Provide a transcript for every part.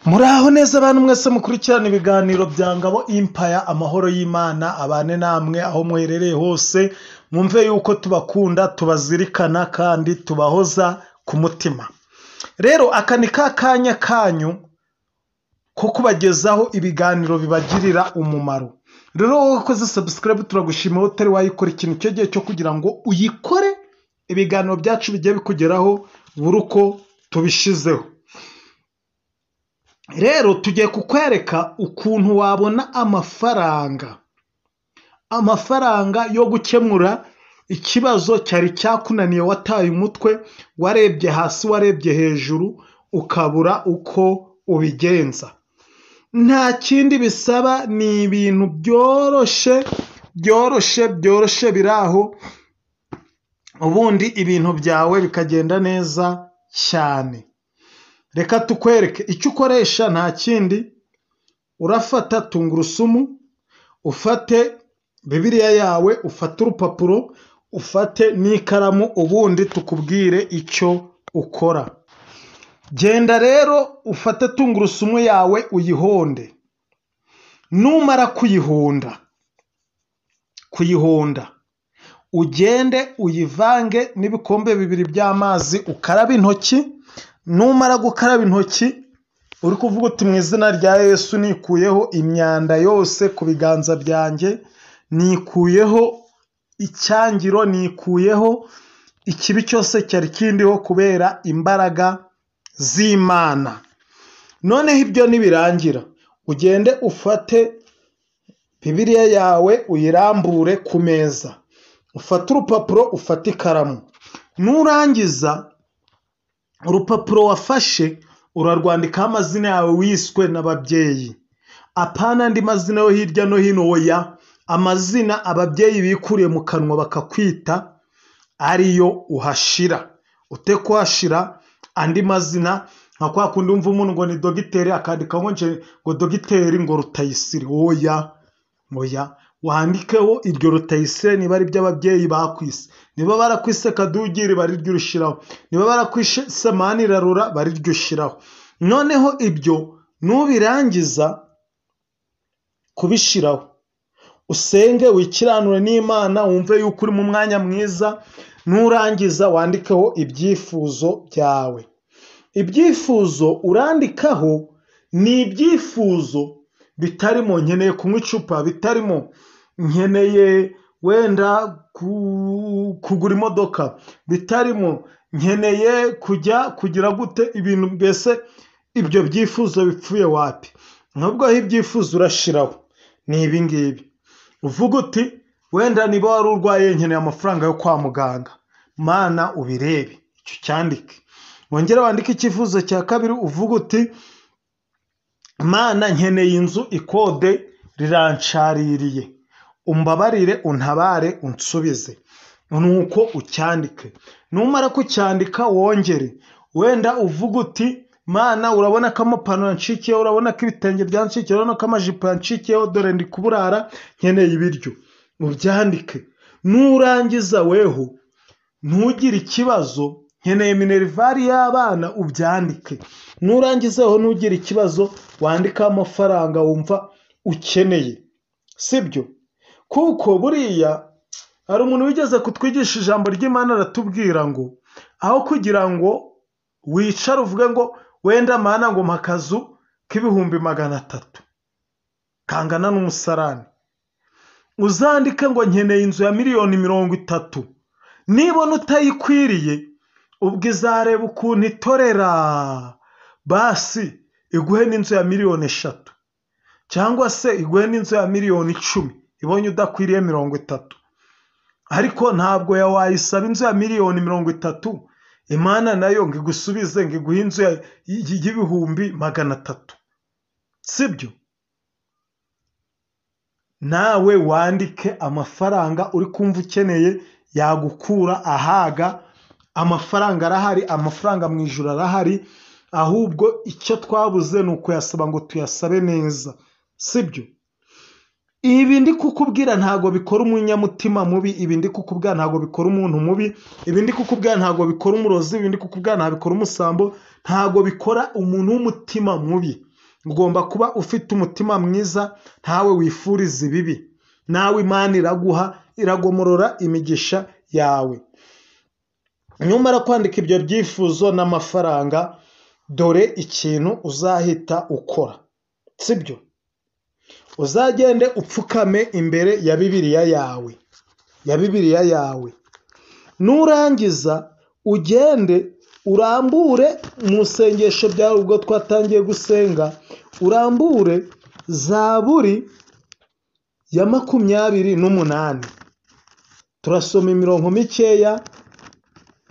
Muraho neza abantu mwese mukurikirana ibiganiro bya Ngabo Empire, amahoro y'Imana abane namwe aho muherereye hose, mwumve yuko tubakunda, tubazirikana kandi tubahoza ku mutima. Rero aka ni ka kanya kanyu ko kubagezaho ibiganiro bibagirira umumaro. Rero wowe wakoze subscribe turagushima, wowe utari wayikora ikintu cyo gihe cyo kugira ngo uyikore, ibiganiro byacu bijye bikugeraho buri uko tubishizeho. Rero tugiye kukwereka ukuntu wabona amafaranga, amafaranga yo gukemura ikibazo cyari cyakunaniye, wataye umutwe, warebye hasi, warebye hejuru, ukabura uko ubigenza. Nta kindi bisaba, ni ibintu byoroshye byoroshye byoroshye biri aho, ubundi ibintu byawe bikagenda neza cyane. Reka tukwereke icyo ukoresha, nta kindi, urafata tungurusumu, ufate Bibiliya yawe, ufate urupapuro, ufate n'ikaramu, ubundi tukubwire icyo ukora. Genda rero ufate tungurusumu yawe uyihonde. Numara kuyihonda, ugende uyivange n'ibikombe bibiri by'amazi, ukarabe intoki. Numara gukaraba intoki uri kuvuga uti mu izina rya Yesu nikuyeho imyanda yose ku biganza byanjye, nikuyeho icyangiro, nikuyeho ikibi cyose cyari kindiho kubera imbaraga z'Imana. Noneho ibyo nibirangira, ugende ufate Bibiliya yawe uyirambure ku meza, ufate urupapuro, ufate ikaramu. Nurangiza urupapuro wafashe urarwandikaho amazina yawe wiswe n'ababyeyi, apana andi mazina yo hirya no hino, oya, amazina ababyeyi bikuriye mu kanwa bakakwita ariyo uhashira. Ute kuhashira andi mazina nka kwa kundi wumva umuntu ngo ni dogiteri akandikaho ngo dogiteri ngo Rutayisire, oya oya, wandikeho iryo Rutayisire niba ari iby'ababyeyi bakwise, niba barakwise Kadugiri bariryo urushyiraho, niba barakwise Manirarora bariryo ushyiraho. Noneho ibyo nubirangiza kubishyiraho, usenge wikiranure n'Imana, wumve yuko uri mu mwanya mwiza. Nurangiza wandikeho ibyifuzo byawe. Ibyifuzo urandikaho ni ibyifuzo bitarimo nkeneye kunywa icupa, bitarimo nkeneye wenda kugura imodoka, bitarimo nkeneye kujya kugira gute, ibintu mbese ibyo byifuzo bipfuye wapi. Nubwo aho ibyifuzo urashiraho ni ibi ngibi, uvuga uti wenda niba wari urwaye nkeneye amafaranga yo kwa muganga, Mana ubirebe, icyo cyandike. Wongere wandike icyifuzo cya kabiri, uvuga uti Mana nkeneye inzu, ikode rirancaririye, umbabarire, untabare, unsubize. Nuko ucyandike. Numara kucyandika wongere wenda uvuga uti Mana urabona ko amapantaro yancikiyeho, urabona ko ibitenge byancikiyeho, urabona ko amajipo yancikiyeho, dore ndi kuburara, nkeneye ibiryo. Ubyandike. Nurangiza weho ntugire ikibazo, nkeneye minervari y'abana, ubyandike. Nurangiza weho ntugire ikibazo, wandikeho amafaranga wumva ukeneye, sibyo? Kuko buriya hari umuntu wigeze kutwigisha ijambo ry'Imana aratubwira ngo aho kugira ngo wicare uvuge ngo wenda Mana ngo mpa akazu k'ibihumbi 300 kangana n'umusarani, uzandike ngo nkeneye inzu ya miliyoni 30. Nibona utayikwiriye ubwo izareba ukuntu itorera, basi iguhe n'inzu ya miliyoni 3 cyangwa se iguhe n'inzu ya miliyoni 10 ibonye udakwiriye 30. Ariko ntabwo wayisaba inzu ya miliyoni 30 Imana nayo ngo igusubize ngo iguhe inzu y'ibihumbi 300, sibyo? Nawe wandike amafaranga uri kumva ukeneye yagukura ahaga. Amafaranga arahari, amafaranga mu ijuru arahari, ahubwo icyo twabuze ni ukuyasaba ngo tuyasabe neza, sibyo? Ibi ndi kukubwira ntago bikora umunyamutima mubi, ibi ndi kukubwira ntago bikora umuntu mubi, ibi ndi kukubwira ntago bikora umurozi, ibi ndi kukubwira ntago bikora umusambo, ntago bikora umuntu w'umutima mubi. Ugomba kuba ufite umutima mwiza, ntawe wifuriza ibibi, nawe Imana iraguha, iragomorora imigisha yawe. Nyumara kwandika ibyo byifuzo n'amafaranga, dore ikintu uzahita ukora, sibyo? Uzagende upfukame imbere ya Bibiliya yawe, ya Bibiliya yawe. Nurangiza ugende urambure mu sengesho byawe, ubwo twatangiye gusenga, urambure Zaburi ya 28. Turasoma imirongo mikeya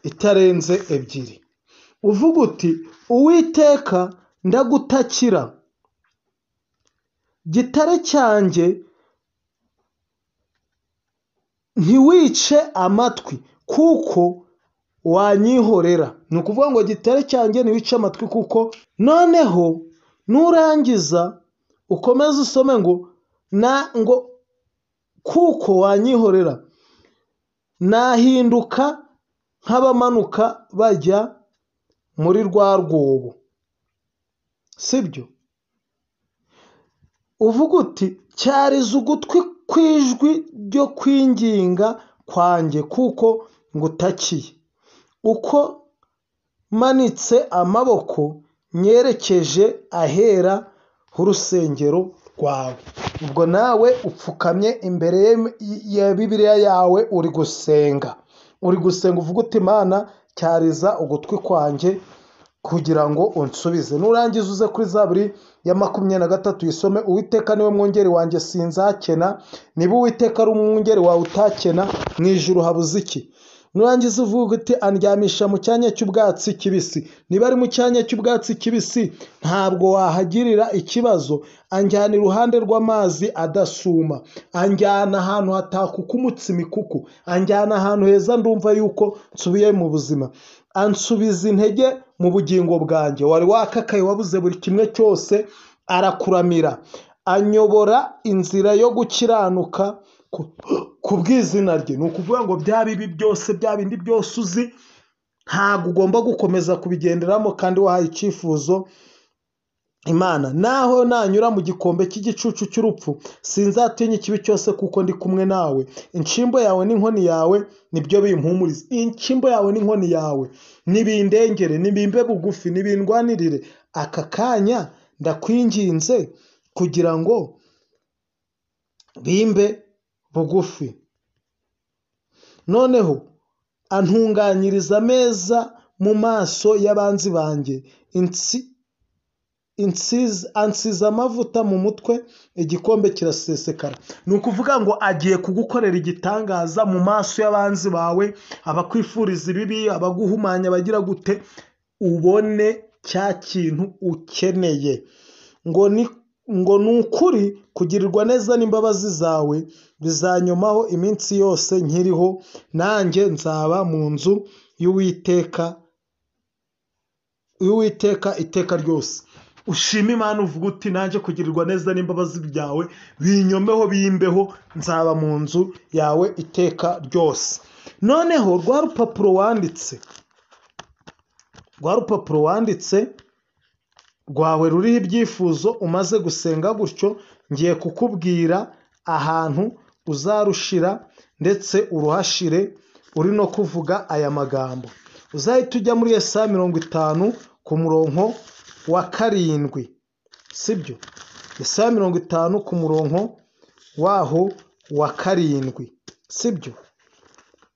itarenze 2. Uvuga uti: Uwiteka ndagutakira, gitare cyanjye ntiwice amatwi kuko wanyihorera. Ni ukuvuga ngo gitare cyanjye ntiwice amatwi kuko. Noneho nurangiza ukomeze usome ngo na ngo kuko wanyihorera, nahinduka nk'abamanuka bajya muri rwa rwobo, sibyo? Uvuga uti: cyariza ugutwi kw'ijwi ryo kwinginga kwanjye kuko ngutakiye, uko manitse amaboko nyerekeje ahera h'urusengero rwawe. Ubwo nawe upfukamye imbere ya Bibiliya yawe, uri gusenga, uri gusenga uvuga uti: Mana cyariza ugutwi kwanjye kugira ngo unsubize. Nurangiza uze kuri Zaburi ya 23 uyisome. Uwiteka niwe mwungeri wanjye sinzakena. Niba Uwiteka ari umwungeri wawe utakena, mu ijuru habuze iki? Nurangiza uvuga uti: andyamisha mu cyanya cy'ubwatsi kibisi. Niba ari mu cyanya cy'ubwatsi kibisi ntabwo wahagirira ikibazo. Anjyana iruhande rw'amazi adasuma, anjyana ahantu hatakukumutse imikuku, anjyana ahantu heza, ndumva yuko nsubiye mu buzima. Ansubiza intege mu bugingo bwanjye. Wari wakakaye, wabuze buri kimwe cyose, arakuramira. Anyobora inzira yo gukiranuka ku bw'izina rye. Ni ukuvuga ngo bya bibi byose, bya bindi byose uzi, ntabwo ugomba gukomeza kubigenderamo, kandi wahaye icyifuzo Imana. Naho nanyura mu gikombe cy'igicucu cy'urupfu, sinzatinya ikibi cyose kuko ndi kumwe nawe. Inshimbo yawe n'inkoni yawe nibyo bimpumuriza. Inshimbo yawe n'inkoni yawe nibindengere, nibimbe bugufi, nibindwanirire. Aka kanya ndakwinginze kugira ngo bimbe bugufi. Noneho antunganyiriza ameza mu maso y'abanzi banjye, ansiza amavuta mu mutwe, igikombe kirasesekara. Ni ukuvuga ngo agiye kugukorera igitangaza mu maso y'abanzi bawe, abakwifuriza ibibi, abaguhumanya, abagira gute, ubone cya kintu ukeneye. Ngo ni ukuri kugirirwa neza n'imbabazi zawe bizanyomaho iminsi yose nkiriho, nanjye nzaba mu nzu y'Uwiteka iteka ryose. Ushima Imana uvuga uti: nanjye kugirirwa neza n'imbabazi byawe binyomeho, bimbeho, nzaba mu nzu yawe iteka ryose. Noneho rwa rupapuro wanditse, rwa rupapuro wanditse rwawe ruriho ibyifuzo, umaze gusenga gutyo, ngiye kukubwira ahantu uzarushira ndetse uruhashire uri no kuvuga aya magambo. Uzahita ujya muri Yesaya 50 ku murongo wa 7, sibyo? Yesaya 50 ku murongo waho wa 7, sibyo?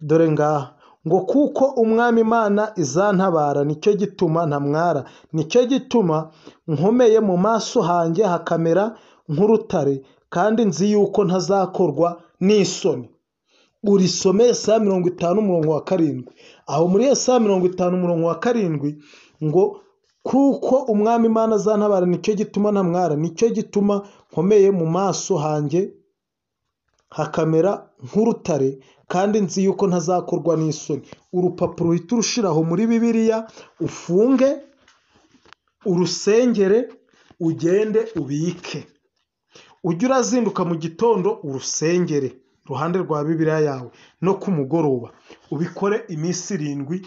Dore ngaha ngo: kuko Umwami Imana izantabara, nicyo gituma ntamwara, nicyo gituma nkomeye mu maso hanjye hakamera nk'urutare, kandi nzi yuko ntazakorwa n'isoni. Urisome Yesaya 50 umurongo wa 7. Aho muri Yesaya 50 umurongo wa 7 ngo: kuko Umwami Imana azantabara, nicyo gituma ntamwara, nicyo gituma nkomeye mu maso hanjye hakamera nk'urutare, kandi nzi yuko ntazakorwa n'isoni. Urupapuro uhita urushiraho muri Bibiliya, ufunge, urusengere, ugende ubike. Ujye urazinduka mu gitondo urusengere iruhande rwa Bibiliya yawe, no ku mugoroba ubikore iminsi 7,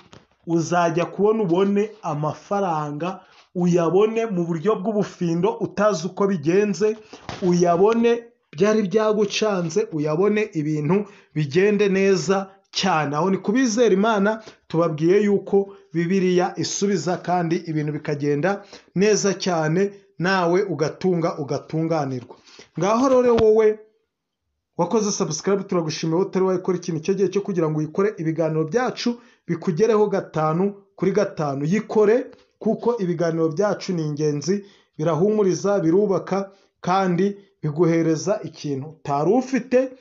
uzajya kubona ubone amafaranga Uyabone mu buryo bw'ubufindo utazi uko bigenze, uyabone byari byagucanze, uyabone ibintu bigende neza cyane. Aho ni kubizera Imana, tubabwiye yuko Bibiliya isubiza kandi ibintu bikagenda neza cyane, nawe ugatunga ugatunganirwa. Ngaho rero wowe wakoze subscribe, turagushimiye. Utari wayikora, ikintu cyo gihe cyo kugira ngo uyikore, ibiganiro byacu bikugereho 5 kuri 5. Yikore kuko ibiganiro byacu ni ingenzi, birahumuriza, birubaka kandi biguhereza ikintu utari ufite,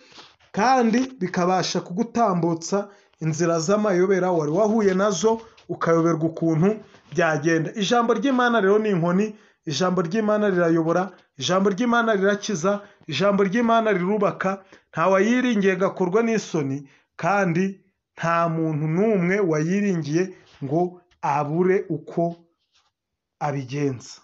kandi bikabasha kugutambutsa inzira z'amayobera wari wahuye nazo, ukayoberwa ukuntu byagenda. Ijambo ry'Imana rero ni inkoni, ijambo ry'Imana rirayobora, ijambo ry'Imana rirakiza, ijambo ry'Imana rirubaka. Nta wayiringiye gakorwa n'isoni, kandi nta muntu n'umwe wayiringiye ngo abure uko abigenza.